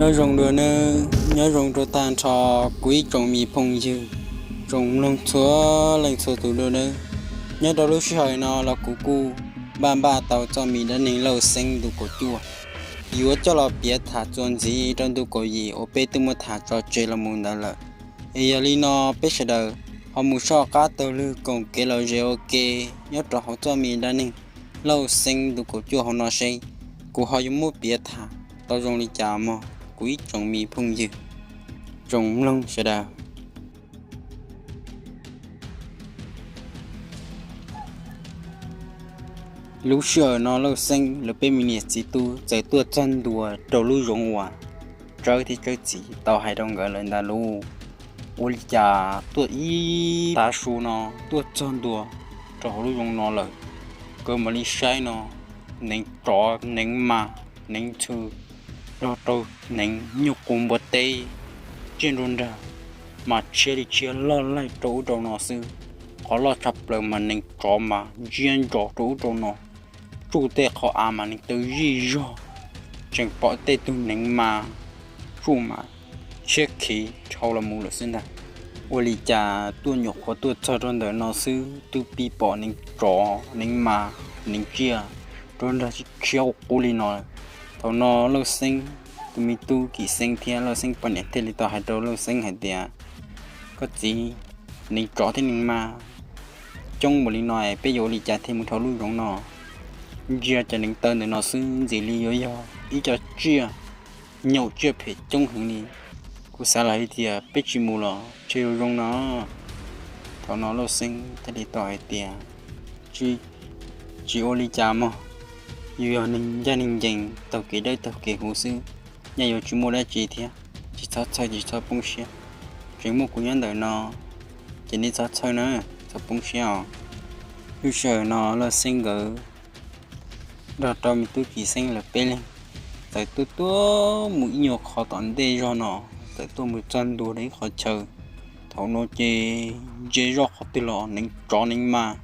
Nyob zoo dua nawb, nyob zoo rau tag nrho kuv ib tsoom me phooj ywg, tsoom mloog txhua leej txhua tus dua nawb. Nyob rau lub sij hawm no los kuv kuj npaj npaj tau txoj me dab neeg Lauj Xeeb ntu kaum cuaj yuav coj los piav tham txuas ntxiv rau ntu kaum yim uas peb twb muab tham tso tseg los mus ntawd lawm. Es yog li no peb sawv daws ho mus soj qab taug lw koom kev lom zem ua ke nyob rau hauv txoj me dab neeg Lauj Xeeb ntu kaum cuaj hauv no seb kuv ho yuav muab piav tham tau zoo li cas mog kuv ib tsoom me phooj ywg, tsoom mloog sawv daws. Lub sij hawm no Lauj Xeeb lawv peb me niam txiv tub txawm tuaj txog ntua rau lub zoov uas Tsawb thiab Tsawb txiv tau hais rau nkawd lawm ntag lauj. Ua li cas tuaj ib tav su no tuaj txog ntua rau hauv lub zoov no lawm, nkawd mam li saib no, neev tsov neev mas neev ntxhw, nrog rau neev nyuj qus npua teb, tsiaj nruab nrag mas tshiab li tshiab loj laij rau ub rau no xwb. Qhov loj tshaj plaws mas neev tsov mas ntsia ntsos rau ub rau no, tsuj tej qhov av mas neev taw zij zog, tseem pom tej tug neev mas tsuj mas tshiab khiv dhau los mus lawm xwb ntag. Ua li cas tuaj nyuam qhuav tuaj txog rau ntawm no xwb twb pib pom neev tsov neev mas neev tsiaj nruab nrag tshiab qub li no. Thaum no Lauj Xeeb tus me tub Kim Xeeb thiab Lauj Xeeb poj niam thiaj li tau hais rau Lauj Xeeb hais tias, koj txiv, neev tsov thiab neev mas coob npaum li no es peb yuav ua li cas thiaj mus dhau lub zoov no? Ntsia cov neev taw ntawm no xwb ntxim li yuav yog ib co tsiaj nyaum tsiaj phem coob heev li. Kuv xav los hais tias peb tsis mus los ntshe yuav zoo no. Thaum no Lauj Xeeb thiaj li tau hais tias, tsis ua li cas mog, yus yog neeg ncaj neeg ncees taug kev dawb taug kev huv xwb, nyaj yuav tsis muaj dab tsi thiab, tsis txhob txhawj tsis txhob poob siab, tseem muaj kuv nyob ntawm no, ces nej txhob txhawj na, txhob poob siab os. Lub sij hawm no Lauj Xeeb nkawd nrog rau me tub Kim Xeeb lawv peb leeg txawm tuaj tuaj mus ib nyuag qhov tom ntej zog no, txawm tuaj mus txog ntua rau ib qhov chaw. Thaum no ces ntsia zoj qhov twg los neev tsov neev mas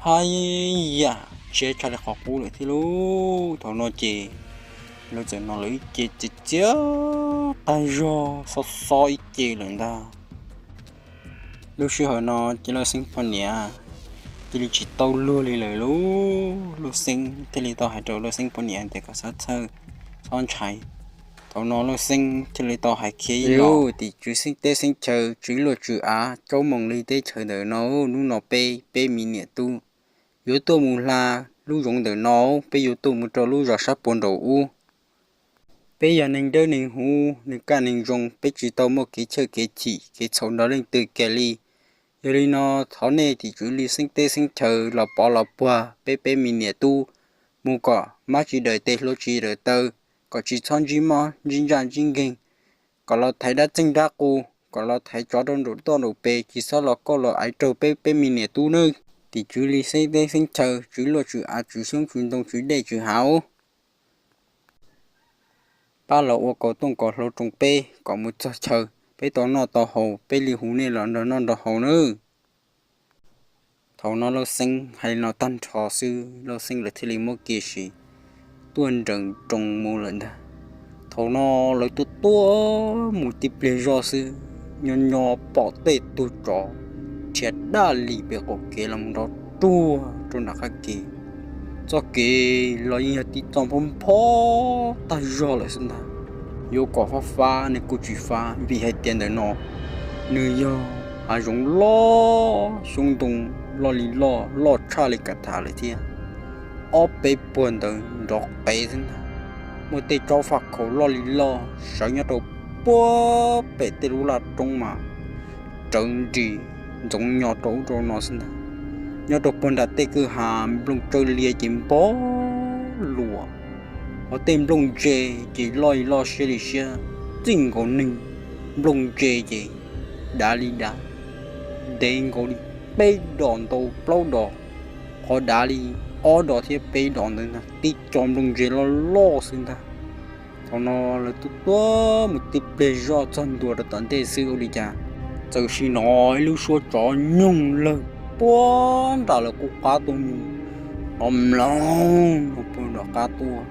haj yam tshiab tshaj li qhov qub lawm thiab lauj. Thaum no ces lawv txawm hnov lawv ib ce txias txias tag zog xob xob ib ce lawm ntag. Lub sij hawm no ces Lauj Xeeb poj niam cia li tsis tau luag li lawm lauj. Lauj Xeeb thiaj li tau hais rau Lauj Xeeb poj niam tias kom txhob txhawj, txhob ntshai. Thaum no Lauj Xeeb thiaj li tau hais khiav ib los, tim tswv xeeb teb xeeb chaw, tswv luaj tswv av, Tsaub Moos Lig teb chaws ntawm no, hnub no peb, peb me niam tub yuav tuaj mus hla lub zoov ntawm no, peb yuav tuaj mus rau lub zos sab puag nraum ub. Peb yog neeg dawb neeg huv, neeg kaj neeg zoo, peb tsis tau muaj kev chawj kev chim kev txhaum nrog leej twg kiag li. Yog li no thov nej tim tswv li xeeb teb xeeb chaw los pov los puag peb, peb me niam tub mus kom mab tsis daws tes hluas tsis daws taw, kom tsis txhob ntsib mob ntsib ntsaj ntsib nkeeg, kom los thaiv dab txeeg dab qus, kom los thaiv tsov rau nraum toj nraum pes, tsis txhob los kauj los aiv raug peb, peb me niam tub nawb. Tim tswv li xeeb teb xeeb chaw, tswv luaj tswv av, tswv xyoob tswv ntoo, tswv dej tswv hav, pab los ua kaus tooj kaus hlau rau peb kom mus txog chaw peb tau noj tau haus, peb li hu nej los nrog noj nrog haus nawb. Thaum no Lauj Xeeb hais li no tag nrho xwb, Lauj Xeeb lawv thiaj li muab kiag sim tuaj nrawm nroos mus lawm ntag. Thaum no lawv tuaj tuaj mus tib pliag zoj xwb, nyob nyob pom tej tug tsov rhiav daj li pem qaum kev los mus nrov ruag rau nram qab kev. Txoj kev los yeej yog tib txoj npho npho tag zog lawm xwb ntag. Yuav kom fab fab nws kuj tsis fab vim hais tias ntawm no nws yog hav zoov loj, xyoob ntoo loj li loj, loj tshaj li kam tham lawm thiab. Ob peb puag ntawd nrov qev xwb ntag. Muaj tej tsob faj khaum loj li loj sawv nyob rau puag pem tej lub laj roob mas rawv nris ntxoov nyo rau ub rau no xwb ntag. Nyob rau puag nram tej kwj ha nplooj tsawb liab ces npog luas, hos tej nplooj ntse ces loj li loj siab li siab, txij nkaus neeg. Nplooj ntse ces dav li dav, ntev nkaus li peb dos ntau plaub dos, qhov dav li ob dos thiab peb dos ntawd ntag, tib co nplooj ntse loj loj xwb ntag. Thaum no lawv tuaj tuaj mus tib pliag zoj txog ntua rau tom ntej xwb ua li cas txawm sim hnov ib lub suab tsov nyoog lawg puag nram lawv qub qab tuaj mus, hnov mloog no puag nram qab tuaj.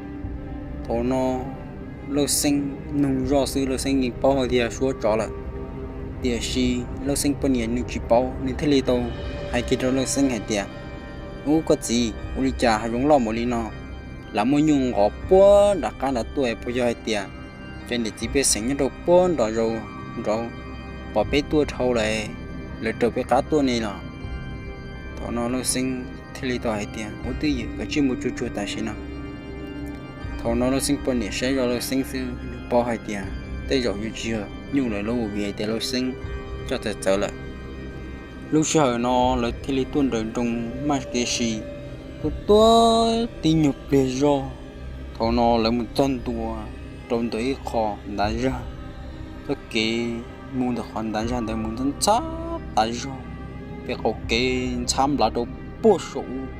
Thaum no Lauj Xeeb nug zoj xwb Lauj Xeeb yeej paub hais tias suab tsov lawm. Tiam sis Lauj Xeeb poj niam nws tsis paub, nws thiaj li tau hais kiag rau Lauj Xeeb hais tias, Ub koj txiv, ua li cas hav zoov loj npaum li no, lam muaj nyuj nqov puag nram qab nrad tuaj, puas yog hais tias cov niam txiv pej xeem nyob rau puag nrov zaus nraud pom peb tuaj dhau lawm, lawv raws peb qab tuaj ne los? Thaum no Lauj Xeeb thiaj li tau hais tias, Ua twj ywm, koj cia li mus tsuag tsuag tam sim no. Thaum no Lauj Xeeb poj niam saib zoj Lauj Xeeb xwb nws paub hais tias tej zaum yuav tsis yog nyuj lawm lauj, vim hais tias Lauj Xeeb coj txawv txawv lawm. Lub sij hawm no lawv thiaj li tuaj nrawm nroos maj kev si, tuaj tuaj tib nyuag pliag zog. Thaum no lawv mus txog ntua rau ntawm ib qho ntav zag, txoj kev mus ntawm qhov ntav zag ntawd mus ntxhab ntxhab tas zog, pem qaum kev ntxhab nplav rau puag saum ub,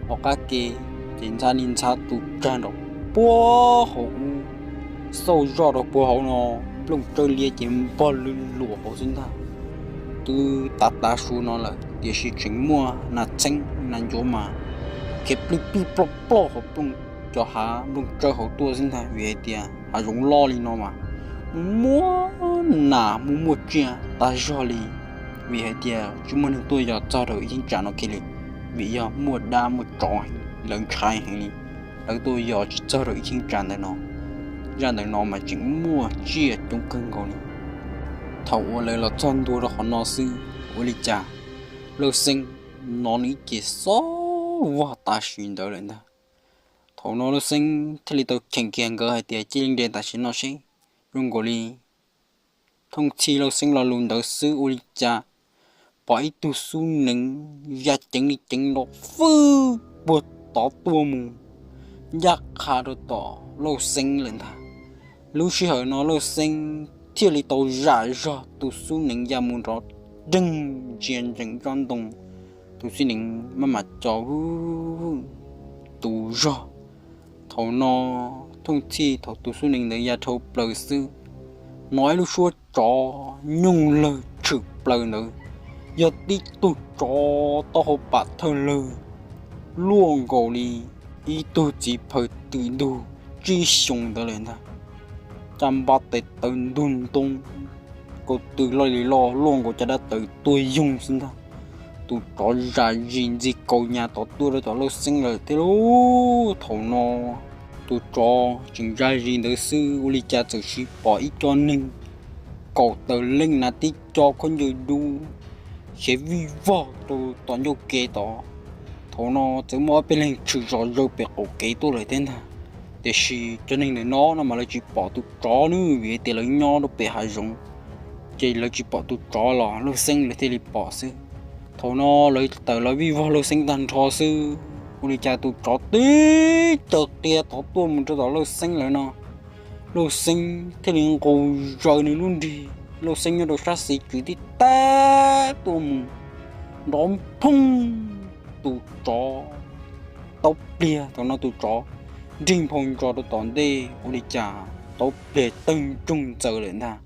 hauv qab kev ces ntxhab li ntxhab tu tsag nrov puag hauv ub, xauj zoj rau puag hauv no, nplooj tsawb liab ces npog lwg luam hauv xwb ntag. Twb tav tav su no lawm tiam sis tseem muaj nas txheeb nas ncuav mas khiav plig plig ploj ploj hauv nplooj, cov hav nplooj tsawb hauv tuaj xwb ntag, vim hais tias hav zoov loj li no mas muaj muaj nas muaj muaj tsiaj tag zog li, vim hais tias tsis muaj neeg tuaj yos txog rau ib cheeb tsam no kiag li, vim yog muaj dab muaj tsov, lawv ntshai heev li, lawv tuaj yos tsis txog rau ib cheeb tsam ntawm no. Zaj ntawm no mas tseem muaj tsiaj coob kawg nkaus li. Thaum uas lawv los txog ntua rau qhov no xwb, ua li cas Lauj Xeeb hnov nws ib ce xob vog tam sim ntawd lawm ntag. Thaum no Lauj Xeeb thiaj li tau cheem kiag nkawd hais tias, Cia li nres tam sim no seb. Zoo nkaus li thooj txhij Lauj Xeeb lo lus ntawd xwb ua li cas pom ib tug xub nees ya ceev li ceev nrov fwj puag tod tuaj mus ncaj qha rau tom Lauj Xeeb lawm ntag. Lub sij hawm no Lauj Xeeb thiaj li tau zam zog tus xub nees ya mus nrov reeg ntsia ntsees tsob ntoo, tus xub nees maj mam co tus zog. Thaum no thooj txhij thaum tus xub nees ntawd ya dhau plaws xwb, hnov ib lub suab tsov nyooj lawg tshwm plaws ntawd, yog tib tug tsov taub hau pam thawj lawg, luaj nkaus li ib tug txiv phaw twm ntug tsib xyoos ntawd lawm ntag. Caj npab tes taw ntug ntoo, kaus tw loj li loj luaj nkaus caj dab taws tuag yoog xwb ntag. Tus tsov zam zis ntxig kaus nyas tod tuaj rau tom Lauj Xeeb lawm thiab lauj. Thaum no tus tsov tseem zam zis ntawd xwb ua li cas txawm sis pom ib co neeg kaum tawm leej na tib co khaub ncaws dub khiav vij vog rau tom ncauj kev tod. Thaum no txawm muaj ob peb leeg tshwm zom zaws pem qaum kev tuaj lawm thiab ntag. Tiam sis cov neeg ntawm no no mas lawv tsis pom tus tsov nawb, vim tias lawv nyob rau pem hav zoov, ces lawv tsis pom tus tsov los Lauj Xeeb lawv thiaj li pom xwb. Thaum no lawv tawm los vij vog Lauj Xeeb tag nrho xwb, ua li cas tus tsov tib caws qia tod tuaj mus rau tom Lauj Xeeb lawm no. Lauj Xeeb thiaj li nqus zaws nws lub nrig, Lauj Xeeb nyob rau sab xis tswv tib teb tuaj mus nrov phooj tus tsov taub pliag. Thaum no tus tsov nrig nphau ntsos rau tom ntej ua li cas taub pliag tawg ntsoog ntxaws lawm ntag.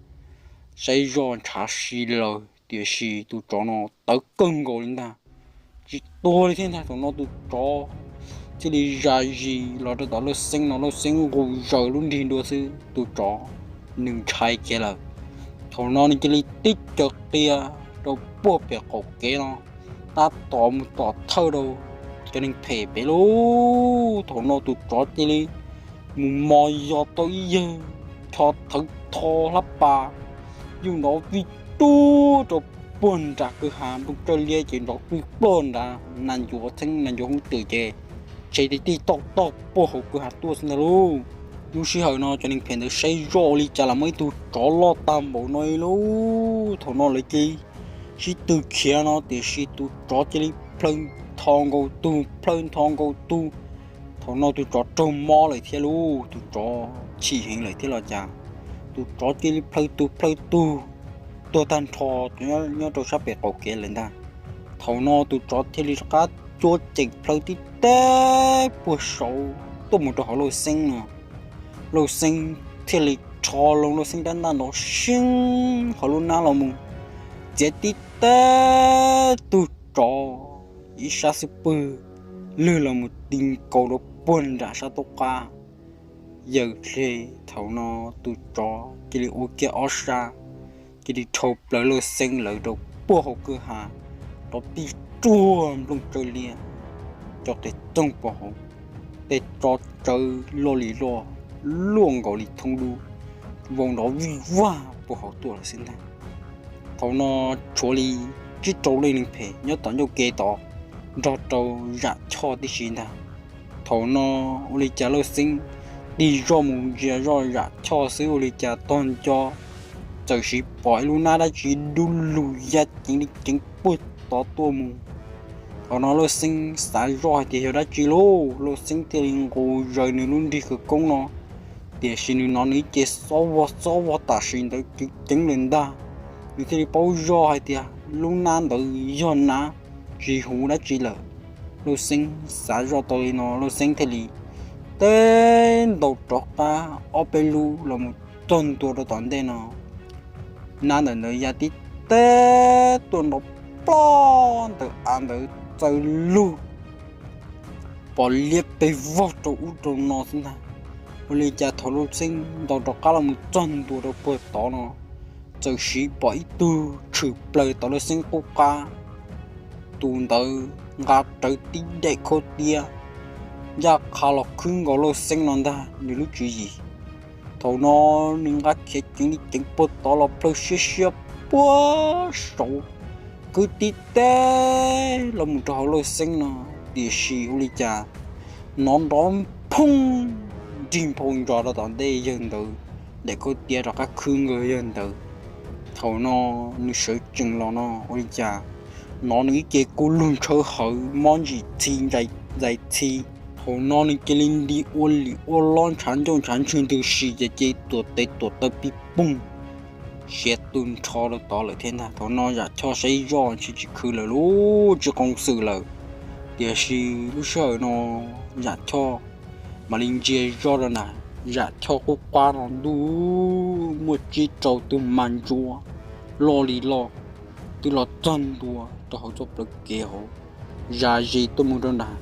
Saib zoj ntshav si laws tiam sis tus tsov no tawv kawg nkaus li ntag, tsis tuag li thiab ntag. Thaum no tus tsov thiaj li zam zis los rau tom Lauj Xeeb no, Lauj Xeeb nqus zaws lub nrig dua xwb tus tsov nws ntshai kiag lawm. Thaum no nws cia li tib caws qia rau puag pem qaum kev no, tab tom mus tom thawj rau cov neeg phem pem lauj. Thaum no tus tsov cia li mus mos yos tau ib yawg, cho thawv tho hlab pas, yuj nrov vij rub rau puag nram kwj ha, nplooj tsawb liab ces nrov vij ploj nrad, nas ncuav txheeb nas ncuav hoob twm ces tshe ti tij toj toj puag hauv kwj ha tuaj xwb ntag lauj. Lub sij hawm no cov neeg phem ntawd saib zoj ua li cas los muaj ib tug tsov loj tag npaum no li lauj. Thaum no lawv cia li sib tw khiav no tiam sis tus tsov cia li plhaw ntho nkaus tug plhaw ntho nkaus tug. Thaum no tus tsov raug mob lawm thiab lauj, tus tsov chim heev lawm thiab los cas, tus tsov cia li plhaw tug plhaw tug tuag tag nrho nyob rau sab pem qaum kev lawm ntag. Thaum no tus tsov thiaj li rov qab cuab ceem plhaw tib teb puag saud tuaj mus rau hauv Lauj Xeeb no. Lauj Xeeb thiaj li rho loo Lauj Xeeb rab ntaj nrov seeb qhov lub hnab los mus txiav tib teb tug tsov ib sab xub pwg lwg los mus ti nkaus rau puag nram sab toj qab. yawm dle. Thaum no tus tsov cia li ua kiag ob sab, cia li dhau plaws Lauj Xeeb lawv rau puag hauv kwj ha, rov pij ruag nplooj tsawb liab, cov qe txoog puag hauv, tej tso tsawv loj li loj, luaj nkaus li thoob dub, vau nrov vij vag puag hauv tuaj lawm xwb ntag. Thaum no tshuav li tsib rau leej neeg phem nyob tom ncauj ke tod nrog rau Zam Choj tib si ntag. Thaum no ua li cas Lauj Xeeb tig zoj mus ntsia zoj Zam Choj xwb ua li cas tog nco txawm sis pom ib lub hnab dab tsi dub lug ya ceev li ceev puag tod tuaj mus. Thaum no Lauj Xeeb xav zoj hais tias yog dab tsi lauj, Lauj Xeeb thiaj li nqus zaws nws lub nrig khawv koob no, tiam sis nws hnov nws ib ce xob vog xob vog tam sim ntawd ceev ceev lawm ntag. Nws thiaj li paub zoj hais tias lub hnab ntawd yog hnab tsis huv dab tsi lawm. Lauj Xeeb xav zoj tau li no Lauj Xeeb thiaj li teb ntaus rov qab ob peb lub los mus txog ntua rau tom ntej no, hnab ntawm ntawd ya tib teb tuaj nrov ploj ntawm av ntawd txaws lug pom liab pes vog rau ub rau no xwb ntag. Ua li cas thaum Lauj Xeeb ntaus rov qab los mus txog ntua rau puag tod no, txawm sis pom ib tug tshwm plaws tom Lauj Xeeb qub qab. Tus ntawd nqa rawv tib daim khaub tiab ncaj qha los khwb nkaus Lauj Xeeb no ntag nws lub tswv yim. Thaum no nws nqa khiav ceev li ceev puag tod los plawg siab siab puag saud, kwv tib teb los mus rau hauv Lauj Xeeb no, tiam sis ua li cas hnov nrov phooj nrig nphau ntsos rau tom ntej yawg ntawd, daim khaub tiab rov qab khwb nkaus yawg ntawd. Thaum no nws sawv tsees los no ua li cas hnov nws ib ce kuj lug ntshaw hawv mob ntsim txhi ntxais txhi. Thaum no nws cia li nti ua lim ua lob ntshav ncauj ntshav ntswg ntws si ces cia li tuam tes tuam taw pij poog siav tu nrho rau tod lawm thiab ntag. Thaum no Zam Choj saib zoj tsis tsis khwv lawm lauj, tsis qoos xwm lawm. Tiam sis lub sij hawm no Zam Choj mam li ntsia zoj rau ntag, Zam Choj qub qab no ntuj muaj tsib rau tug mas ntsuav loj li loj twb los txog ntua rau hauv txoj plawv kev hauv, zam zis tuaj mus rau ntag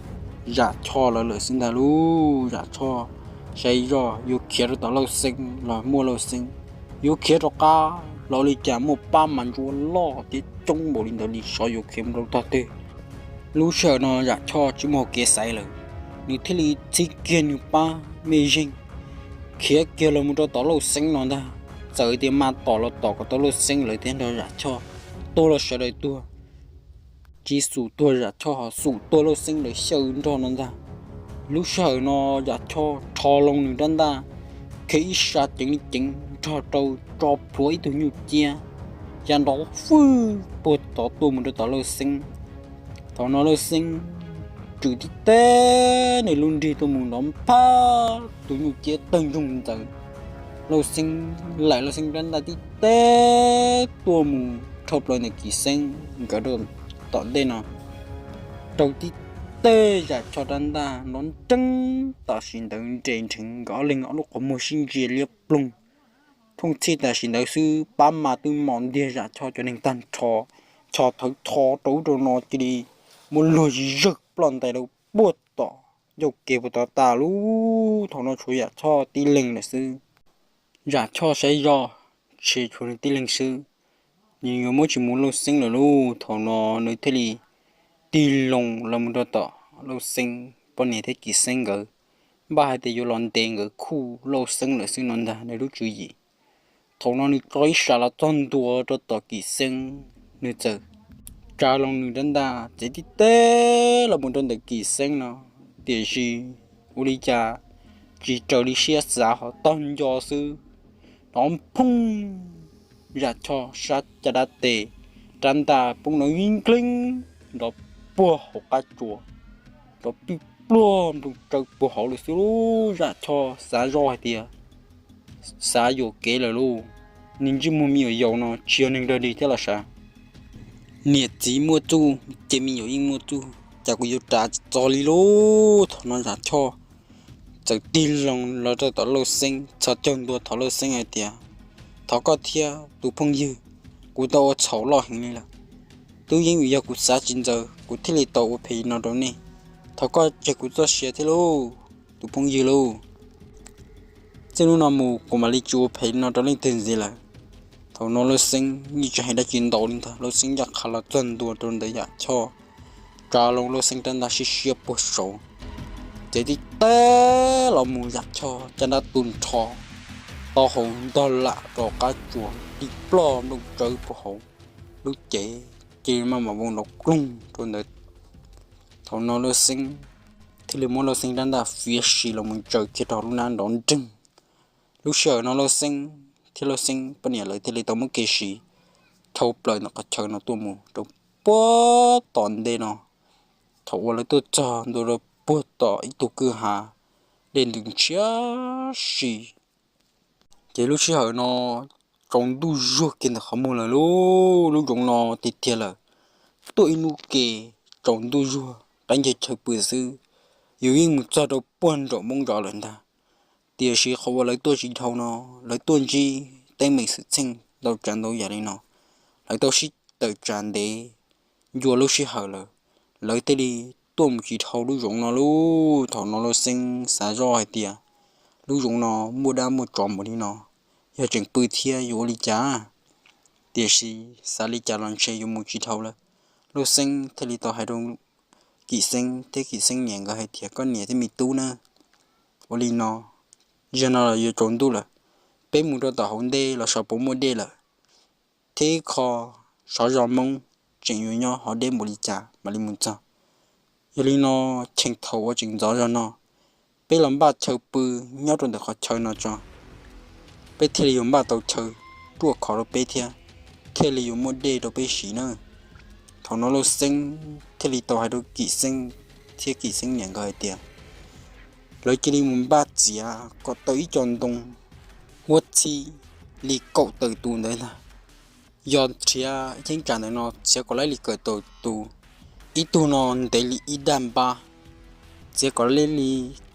Zam Choj lawv lawm xwb ntag lauj. Zam Choj saib zoj yuav khiav rau tom Lauj Xeeb los muaj Lauj Xeeb, yuav khiav rov qab los ua li cas muaj pab mas ntsuav loj thiab coob npaum li ntawd li xyov yuav khiav mus rau tog twg. Lub sij hawm no Zam Choj tsis muaj hauv kev xaiv lawm, nws thiaj li txhib kiag nws pab mej zeej khiav kiag los mus rau tom Lauj Xeeb no ntag. Txawm tias mas tom los tom kom tau Lauj Xeeb lawv thiab nrog Zam Choj tuag los sawv daws tuag, tsis xum tuag Zam Choj ho xum tuag Lauj Xeeb lawv xyaw nrog no ntag. Lub sij hawm no Zam Choj rho loo nws rab ntaj, khiav ib sab ceev li ceev nrog rau tso plhuav ib tug nyuj ciab, ya nrov fwj puag tod tuaj mus rau tom Lauj Xeeb. Thaum no Lauj Xeeb tswm tib teb nws lub nrig tuaj mus nrov nphab tus nyuj ciab tawg ntsoog ntxaws. Lauj Xeeb laim Lauj Xeeb rab ntaj tib teb tuaj mus rho plaws ntawm Kim Xeeb nkawd rau tom ntej no, raug tib teb Zam Choj rab ntaj nrov nreeb tam sim ntawd nres nrheev nkawd ob leeg ob lub qhov muag sib ntsia liab ploog. Thooj txhij tam sim ntawd xwb pab mas twb mos ntiag Zam Choj cov neeg tag nrho, chos thawv tho rau ub rau no cia li muab luag zawg ploj ntais rau puag tom ncauj kev puag tod tas lub. Thaum no tshuav Zam Choj tib leeg lawm xwb. Zam Choj saib zoj, tsis tshuav nws tib leeg xwb, nws yuav muab tsis mus Lauj Xeeb lawm lauj. Thaum no nws thiaj li tig loo los mus rau tom Lauj Xeeb poj niam thiab Kim Xeeb nkawd, npaj hais tias yuav los ntes nkawd khuj Lauj Xeeb lawm xwb no ntag nws lub tswv yim. Thaum no nws tso ib sab los txog ntua rau tom Kim Xeeb, nws txawm tsa loo nws rab ntaj txev tib teb los mus rau ntawm Kim Xeeb no, tiam sis ua li cas tsis raws li siab xav ho tog nco xwb, nrov phooj, Zam Choj sab caj dab tes, rab ntaj poob nrov vib nkeeg nrov puag hauv qab tsuas, nrov pij pluag nplooj tsawv puag hauv lawm xwb. Zam Choj xav zoj hais tias xav yuam kev lawm lauj, niag ntsej muag me nyuam yaus no tsis yog neeg dog dig thiab los sav. Niam txiv muaj txuj ces me nyuam yeej muaj txuj, cas kuv yuav ras tsis txog li lauj. Thaum no Zam Choj txawm tig loo los rau tom Lauj Xeeb, txhos caug ntua thov Lauj Xeeb hais tias, thov koj thiab tus phooj ywg, kuv tau ua txhaum loj heev li lawm. Twb yeej vim yog kuv xav tsis ntxaws kuv thiaj li tau ua phem no rau nej. Thov koj tseg kuv txoj sia thiab lauj, tus phooj ywg lauj. Txij hnub no mus kuv mam li tsis ua phem li no rau leej twg ntxiv lawm. Thaum no Lauj Xeeb yeej tsis hais dab tsi ntau li ntag, Lauj Xeeb ncaj qha los txog ntua rau ntawm Yam Choj, tsa loo Lauj Xeeb rab ntaj siab siab puag saud, ces tib teb los mus Yam Choj caj nrab tu nrho, taub hau ntog lam rau qab tsuas, tig ploj nplooj tsawb puag hauv, lub cev cia li maj mam vau nrov kloog rau ntawd. Thaum no Lauj Xeeb thiaj li muab Lauj Xeeb rab ntaj fiav si los mus ntsaws kiag rau lub hnab nrov nreeg. Lub sij hawm no Lauj Xeeb thiab Lauj Xeeb poj niam lawv thiaj li tau muab kev siv dhau plaws ntawm qhov chaw no tuaj mus rau puag tom ntej no. Thaum uas lawv tuaj txog ntua rau puag tom ib tug kwj ha dej ntws ntshiab si, ces lub sij hawm no tsaus ntuj zuag kiag ntawm qhov muag lawm lauj. Lub zoov no tiag tiag lawm, tuaj ib hnub ke tsaus ntuj zuag qaib ncaug chaw pw xwb, yus yeej mus txog rau puag nraum Hmoob zos lawm ntag. Tiam sis qhov uas lawv tuaj tsis dhau no, lawv tuaj ntsib teeb meem xwm txheej ntau tsav ntau yam li no, lawv tau sib tawm tsam ntev ncua lub sij hawm lawm, lawv thiaj li tuaj mus tsis dhau lub zoov no lauj. Thaum no Lauj Xeeb xav zoj hais tias lub zoov no muaj dab muaj tsov npaum li no, yog tseem pw thiab yuav ua li cas? Tiam sis xav li cas los ntshe yuav mus tsis dhau lawm. Lauj Xeeb thiaj li tau hais rau Kim Xeeb thiab Kim Xeeb niam nkawd hais tias, koj niam thiab me tub na, ua li no, zaum no los yuav tsaus ntuj lawm, peb mus rau tom hauv ntej los xyov puas muaj dej lawm, thiab ib qho xyov zos Hmoob tseem yuav nyob hauv deb npaum li cas mam li mus txog. Yog li no, cheem thaum uas tseem ntxov zog no, peb los npaj chaw pw nyob rau ntawm qhov chaw no tso, peb thiaj li yuav npaj tau chaw ruaj khov rau peb thiab, thiaj li yuav muaj dej rau peb siv na. Thaum no Lauj Xeeb thiaj li tau hais rau Kim Xeeb thiab Kim Xeeb niam nkawd hais tias, lawv cia li mus npaj txiav kom tau ib co ntoo huab txhib li kaum tawm tus ntawd ntag. Yog nrhiav ib cheeb tsam ntawm no txiav kom laib li kaum tawm tus, ib tug no ntev li ib daj npab, txiav kom laib li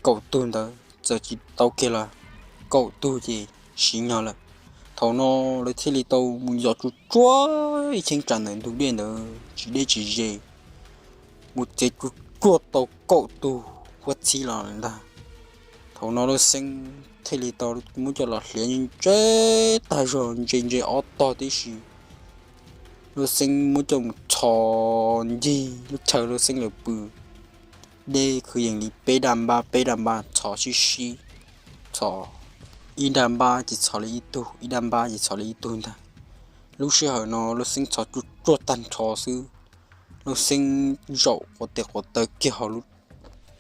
kaum tug ntawd txawm tsis tau kiag los kaum tug ces siv nyog lawm. Thaum no lawv thiaj li tau mus yos tsuj tsuag ib cheeb tsam ntawm ntug dej ntawd tsis deb tsis ze, mus txiav tsuj tsuag tau kaum tug huab txhib los ntag. Thaum no Lauj Xeeb thiaj li tau muab coj los hliav ntse tag zog, ntse ntse ob tog tib si. Lauj Xeeb muab coj mus txhos ncig lub chaw Lauj Xeeb lawv pw, deb kwv yees li peb daj npab peb daj npab txhos sib sib, txhos ib daj npab ces txhos li ib tug, ib daj npab ces txhos li ib tug ntag. Lub sij hawm no Lauj Xeeb txhos tsuj tsuag tag nrho xwb, Lauj Xeeb zaum quav tes quav taw kiag hauv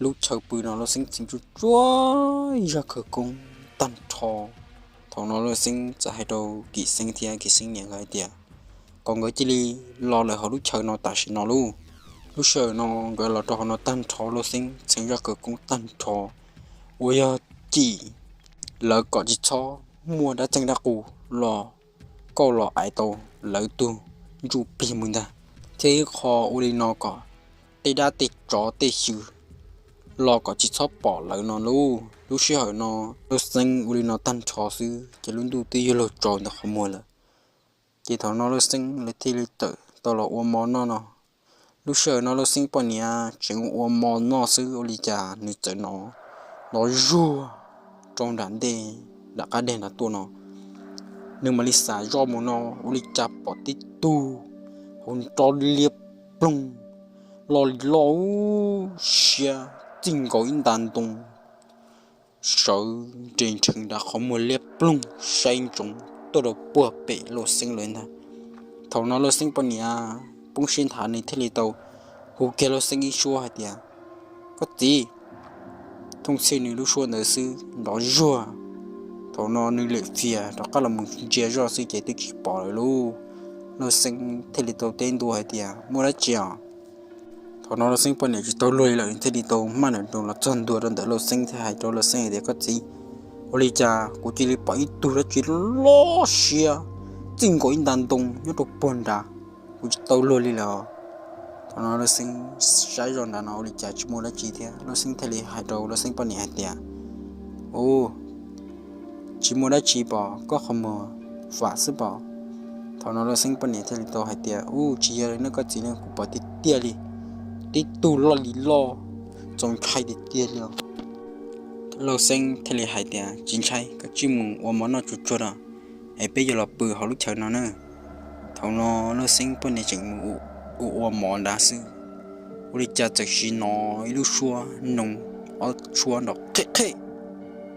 lub chaw pw no, Lauj Xeeb txheev tsuj tsuag ib zaj khawv koob tag nrho. Thaum no Lauj Xeeb txawm hais rau Kim Xeeb thiab Kim Xeeb niam nkawd hais tias, kom nkawd cia li los lawm hauv lub chaw no tam sim no lauj. Lub sij hawm no nkawd los rau hauv no tag nrho, Lauj Xeeb txheev zaj khawv koob tag nrho uas yog cim lawv kom tsis txhob muaj dab txeej dab qus los kauj los aiv tau lawv tug ntsuj plig mus ntag, thiab ib qho ua li no kom tej dab tej tsov tej xyw los kom tsis txhob pom lawv no lauj. Lub sij hawm no Lauj Xeeb ua li no tag nrho xwb ces lub ntuj twb yuav luag tsaus ntawm qhov muag lawm. Ces thaum no Lauj Xeeb lawv thiaj li tawm tau los ua mov noj no. Lub sij hawm no Lauj Xeeb poj niam tseem ua mov noj xwb ua li cas nws txawm hnov nrov zuag rau nram ntej, nram qab deg nrad tuaj no. Nws mam li xav zoj mus no ua li cas pom tib tug hauv nro liab ploog, loj li loj siab txij nkaus ib nta ntoo, sawv nres nrhees nram qhov muag liab ploog saib ntsoov tuaj rau puag pem Lauj Xeeb lawv ntag. Thaum no Lauj Xeeb poj niam poob siab nthav, nws thiaj li tau hu kiag Lauj Xeeb ib suab hais tias, koj txiv. Thooj txhij nws lub suab ntawd xwb nrov zuag. Thaum no nws lem fias rov qab los mus ntsia zoj xwb ces twb tsis pom lawm lauj. Lauj Xeeb thiaj li tau teb ntua hais tias, muaj dab tsi os? Thaum no Lauj Xeeb poj niam tsis tau luag li lawm, nws thiaj li tau maj nroos los txog ntua rau ntawm Lauj Xeeb thiab hais rau Lauj Xeeb hais tias, koj txiv, ua li cas kuv cia li pom ib tug dab tsi loj siab txij nkaus ib nta ntoo nyob rau puag nrad, kuv tsis tau luag li lawm. Thaum no Lauj Xeeb saib zoj nrad no ua li cas tsis muaj dab tsi thiab, Lauj Xeeb thiaj li hais rau Lauj Xeeb poj niam hais tias, u, tsis muaj dab tsi pom, koj qhov muag vam xwb pom. Thaum no Lauj Xeeb poj niam thiaj li tau hais tias, u, tsis yog li no koj txiv, kuv pom tiag tiag li, tib tug loj li loj, txaus ntshai tiag tiag li os. Lauj Xeeb thiaj li hais tias, Tsis ntshai, koj cia li mus ua mov noj tsuag tsuag los, es peb yuav los pw hauv lub chaw no na. Thaum no Lauj Xeeb poj niam tseem mus ua ua mov nrad xwb, ua li cas txawm sim hnov ib lub suab noog, ob suab nrov qheb qheb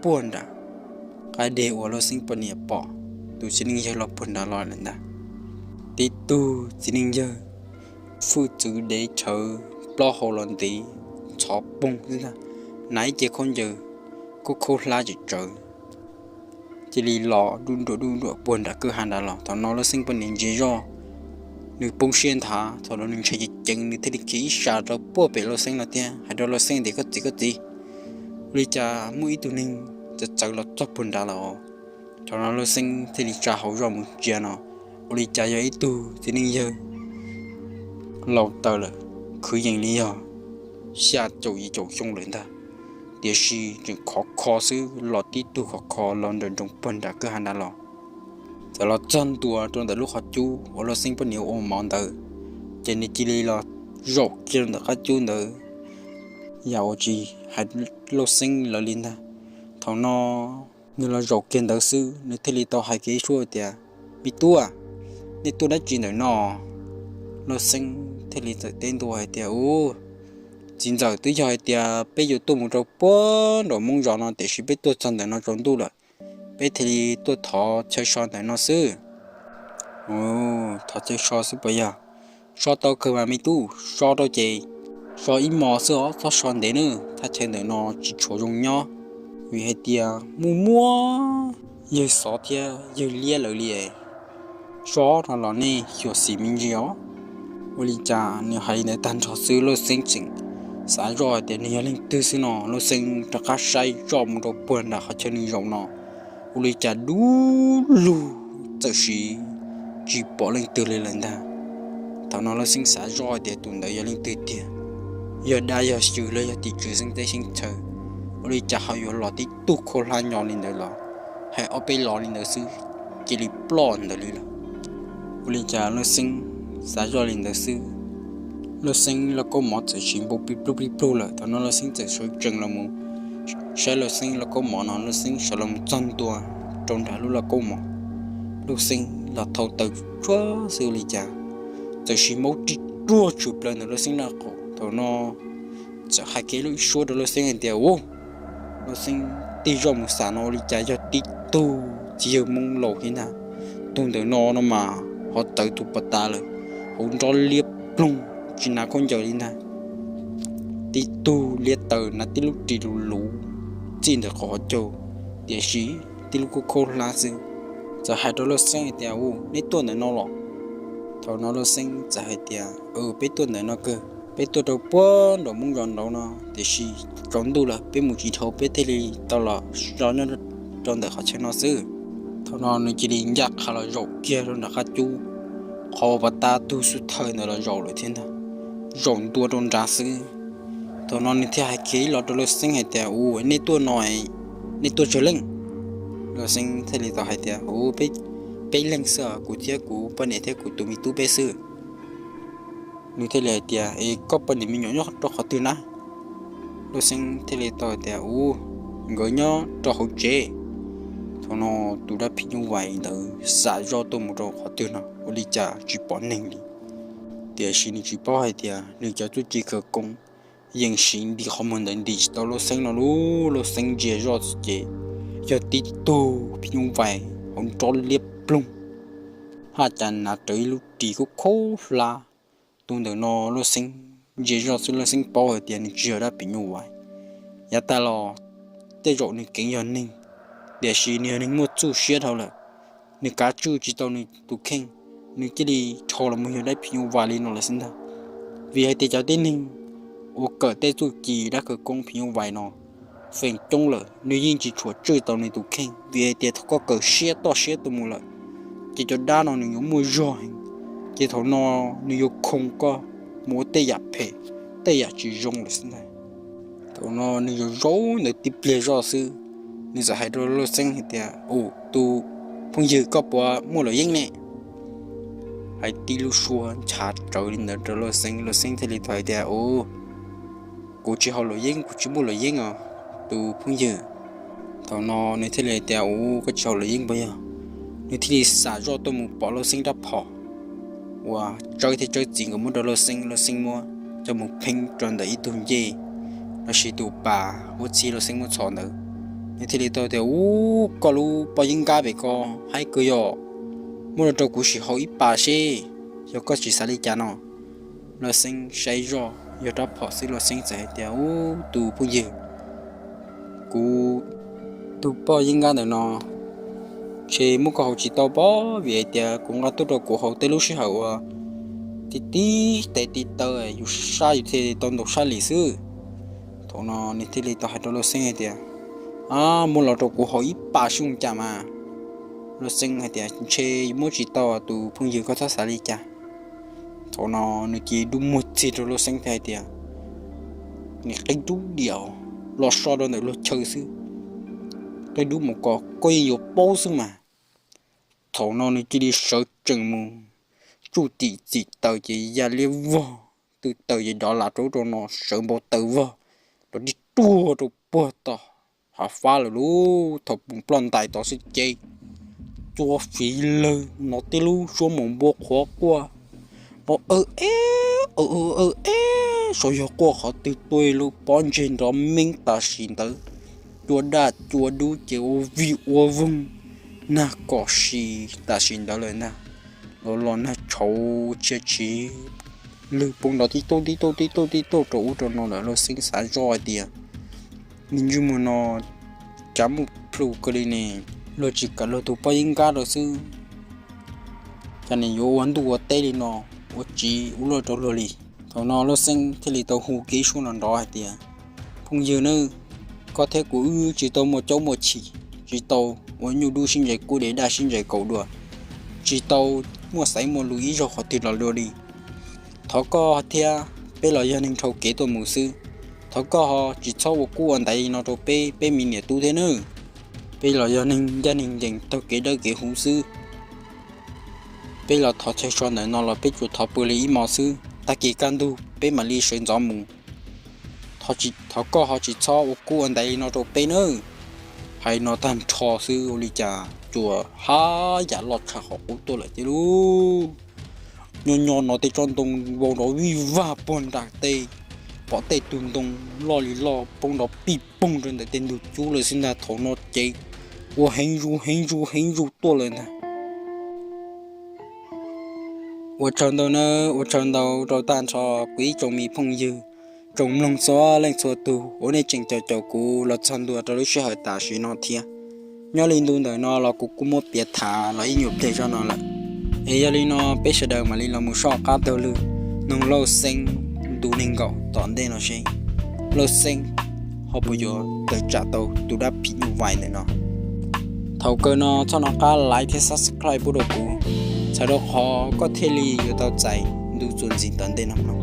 puag nram qab deg uas Lauj Xeeb poj niam pom tus txiv neej yawg los puag nrad los lawm ntag. Tib tug txiv neej yawg hwj txwv dev rhawv plaub hau los ntev ntxhov poog xwb ntag, hnav ib ce khaub ncaws khaub khaub hlab tseem tsawv, cia li los duj nruam duj nruam puag nram kwj ha nrad los. Thaum no Lauj Xeeb poj niam ntsia zoj, nws poob siab nthav, thaum no nws ntshai ceev ceev, nws thiaj li khiav ib sab rau puag pem Lauj Xeeb no thiab hais rau Lauj Xeeb tias, Koj txiv, koj txiv, ua li cas muaj ib tug neeg txawv txawv los txog puag nrad lawm os. Thaum no Lauj Xeeb thiaj li tsa hauv zog mus ntsia no, ua li cas yog ib tug txiv neej yawg laus taws lawm, kwv yees li yog xya caum yim caum xyoo lawm ntag, tiam sis tseem khov kho xwb, los tib tug khov kho los nrawm nroos puag nram kwj ha nrad los. Txawm los txog ntua rau ntawm lub qhov cub uas Lauj Xeeb poj niam ua mov ntawd, ces nws cia li los zaum kiag rau ntawm qab cub ntawd, yam uas tsis hais Lauj Xeeb lawv li ntag. Thaum no nws los zaum kiag ntawd xwb, nws thiaj li tau hais kiag ib suab tias, Me tub, nej tuaj dab tsi ntawm no? Lauj Xeeb thiaj li txawm teb ntua hais tias, Ub, txiv ntxawm, twb yog hais tias peb yuav tuaj mus rau puag nraum Moob zos no, tiam sis peb tuaj txog ntawm no tsaus ntuj lawm, peb thiaj li tuaj thov chaw so ntawm no xwb. Thov chaw so xwb puas yog? So tau kawg mas me tub, so rau ces so ib hmos xwb os, txhob so ntev nawb, thaj chaw ntawm no tsis tshua zoo nyob, vim hais tias muaj muaj yawg xov thiab yawg liab lawv li. So no los nej xyuam xim me ntsis os. Ua li cas nws hais li ntawd tag nrho xwb, Lauj Xeeb tseem xav zoj hais tias nws yog leej twg xwb no, Lauj Xeeb rov qab saib zoj mus rau puag nram qhov chaw nws zaum no, ua li cas dub lug, txawm sim tsis pom leej twg li lawm ntag. Thaum no Lauj Xeeb xav zoj hais tias tus ntawd yog leej twg tiag, yog dab yog xyw los yog tim tswv xeeb teb xeeb chaw, ua li cas ho yuav los tib tug khaub hlab nyo li ntawd los, hais ob peb lo li ntawd xwb, cia li ploj ntawd li lawm. Ua li cas Lauj Xeeb xav zoj li ntawd xwb, Lauj Xeeb lauj kaub mov txawm sim npau plig plug plig plug lawm. Thaum no Lauj Xeeb txawm sawv tsees los mus saib Lauj Xeeb lauj kaub mov no, Lauj Xeeb sawv los mus txog ntua rau nram lub lauj kaub mov, Lauj Xeeb los thau taws tsuag xwb ua li cas txawm sim maub rig ruag tshwm plaws ntawm Lauj Xeeb lub qau. Thaum no txawm hais kiag ib suab rau Lauj Xeeb hais tias, Ub, Lauj Xeeb tig zoj mus xam no ua li cas yog tib tug txiv yawg Hmoob laus thiab ntag. Tus ntawm no no mas ho txawv tus pas tas lawm, hauv nrob liab ploog, tsis hnav khaub ncaws li ntag. Tib tug liab taws, hnav tib lub ris luv luv txij ntawm qhov chaw, tiam sis tib lub khaub khaub hlab xwb. Txawm hais rau Lauj Xeeb hais tias, Ub, neb tuaj ntawm no los? Thaum no Lauj Xeeb txawm hais tias, Peb tuaj ntawm no kawg, peb tuaj rau puag nraum Moob zos nraud no, tiam sis tsaus ntuj lawm peb mus tsis dhau, peb thiaj li tau los so nyob rau ntawm qhov chaw no xwb. Thaum no nws cia li ncaj qha los zaum kiag rau nram qab cub, qhov uas pas tas tug xub thawj ntawd los zaum lawm thiab ntag, zaum ntua rau nrad xwb. Thaum no nws thiaj hais kiag ib los rau Lauj Xeeb hais tias, Ub, nej tuaj no, nej tuaj tsawg leej? Lauj Xeeb thiaj li tau hais tias, Ub, peb leeg xwb, kuv thiab kuv poj niam thiab kuv tus me tub peb xwb. Nws thiaj li hais tias, Es koj poj niam me nyuam nyob rau qhov twg na? Lauj Xeeb thiaj li tau hais tias, Ub, nkawd nyob rau hauv tsev. Thaum no tus dab phim nyuj vais ntawd xam zoj tuaj mus rau qhov twg no ua li cas tsis pom neeg li. Tiam sis nws tsis paub hais tias nws cov txuj ci khawv koob yeej siv nti qhov muag ntawd nti tsis tau Lauj Xeeb no lauj. Lauj Xeeb ntsia zoj ces yog tib tug phim nyuj vais hauv nrob liab ploog, haj cas hnav rawv ib lub ris khaub khaub hlab. Tus ntawm no Lauj Xeeb ntsia zoj xwb Lauj Xeeb paub hais tias nws tsis yog dab phim nyuj vais. Yav tas los tej zaum nws keev yog neeg, tiam sis nws yog neeg muaj txuj siab dhau lawm, nws kav tswj tsis tau nws tus kheej, nws cia li rho los mus yog dab phim nyuj vais li no lawm xwb ntag. Vim hais tias cov tib neeg uas kawm tej txuj ci dab khawv koob phim nyuj vais no feem coob lawm nws yeej tsis tshua tswj tau nws tus kheej, vim hais tias thaum koj kawm siab toj siab tuaj mus lawm, ces cov dab no nws yuav muaj zog heev, ces thaum no nws yuav khoo koj mus ua tej yam phem, tej yam tsis zoo lawm xwb ntag. Thaum no nws zaum zaum ntawd tib pliag zoj xwb, nws txawm hais rau Lauj Xeeb hais tias, Ub, tus phooj ywg, koj puas muaj luam yeeb ne? Hais tib lub suab nchav rawv li ntawd rau Lauj Xeeb, Lauj Xeeb thiaj li tau hais tias, Ub, kuv tsis haus luam yeeb, kuv tsis muaj luam yeeb os tus phooj ywg. Thaum no nws thiaj li tias, Ua, koj tsis haus luam yeeb puas yog? Nws thiaj li xam zoj tuaj mus pom Lauj Xeeb rab phom uas tsawb thiab tsawb txiv nkawd muab rau Lauj Xeeb, Lauj Xeeb muab coj mus pheeb rau ntawm ib tug ncej los sis tus pas uas txij Lauj Xeeb muab txhom ntawd. Nws thiaj li tau tias, Ub, koj lub poj yeeb nkab pem ko haib kawg yog, muab los rau kuv sim haus ib pas seb yog koj tsis xav li cas no. Lauj Xeeb saib zoj yog rab phom xwb, Lauj Xeeb txawm hais tias, Ub, tus phooj ywg, kuv tus poj yeeb nkab ntawm no ntshe muab koj haus tsis tau pob, vim hais tias kuv nqa tuaj rau kuv haus tej lub sij hawm uas tib tib tes tib taw yus sab yus thiaj tau ntaus sab lis xwb. Thaum no nws thiaj li tau hais rau Lauj Xeeb hais tias, Ab, muab los rau kuv haus ib pas seb zoo cas mas. Lauj Xeeb hais tias, Ntshe muab tsis tau, tus phooj ywg, koj txhob xav li cas. Thaum no nws cia li dub muag txig rau Lauj Xeeb thiab hais tias, Nim qib dub diam, los so rau ntawm luag chaw xwb, qib dub mus kom koj yeej yuav paub xwb mas. Thaum no nws cia li sawv tsees mus tsuj tim txim taws ces ya liab vog, tw taws ces dov lam rau ub rau no sawv npau taws vog, rov rig ruag rau puag tom hav fab lawm lauj. Thaum mus ploj ntais tod xwb ces cua fiv lawg no tej lub suab mus npua qhuav quaj, no aw eb aw aw eb, saum yog quaj qhov twg tuaj lub pob ntseg nrov meeb tam sim ntawd, cua daj cua dub ces ua vij ua voog, nag kom si tam sim ntawd lawm ntag. Los los nag tshauv tshia tshiv, lwg poob nrov tib tuj tib tuj tib tuj tib tuj rau ub rau no lawm. Lauj Xeeb xav zoj hais tias, Me ntsis muag no cav muaj plhu kawg li ne, luag tsis kam luag tus poj yeeb nkab rau xwb, cas nim yuav ua ntuj ua teb li no, ua tsiv ua luaj rau luag li. Thaum no Lauj Xeeb thiaj li tau hu kiag ib suab nrov nrov hais tias, Phooj ywg nawb, koj thiab kuv wb tsis tau muaj caub muaj chim, tsis tau ua nyuj dub sib ntsais kub, dev daj sib ntsais kaus dua, tsis tau muaj xaiv muaj lus ib zaug qhov twg los dua li. Thov koj thiab, peb los yog neeg dhau kev tuaj mus xwb, thov koj ho tsis txhob ua kub ua ntaiv li no rau peb, peb me niam tub thiab nawb. Peb los yog neeg ncaj neeg ncees taug kev dawb kev huv xwb. Peb los thov chaw so ntawm no los peb tsuas thov pw li ib hmos xwb, tag kis kaj ntug peb mam li sawv ntxov mus. Thov koj ho tsis txhob ua kub ua ntaiv li no rau peb nawb. Hais no tag nrho xwb ua li cas cua haj yam loj tshaj qhov qub tuaj lawm thiab lauj. Nyob nyob no tej tsob ntoo vau nrov vij vag puag nram tej, pom tej tug ntoo loj li loj poob nrov pij poog rau ntawm tej ntug cub lawm xwb ntag. Thaum no ces ua heev zus heev zus heev zus tuaj lawm ntag. Ua tsaug ntau nawb, ua tsaug ntau rau tag nrho kuv ib tsoom me phooj ywg, tsoom mloog txhua leej txhua tug uas nej tseem caum caum kuv los txog ntua rau lub sij hawm tam sim no thiab. Nyob li ntu ntawm no los kuv kuj muab piav tham los ib nyuag pliag zog no lawm. Es yog li no peb sawv daws mam li los mus soj qab taug lw noog Lauj Xeeb ntu nees nkaum tom ntej no seb Lauj Xeeb ho puas yuav tawm tsam tau tus dab phim nyuj vais ntawm no. Thaum kawg no txhob nco qab like thiab subscribe pub rau kuv, txhawm rau qhov koj thiaj li yuav tau txais ntu txuas ntxiv tom ntej no.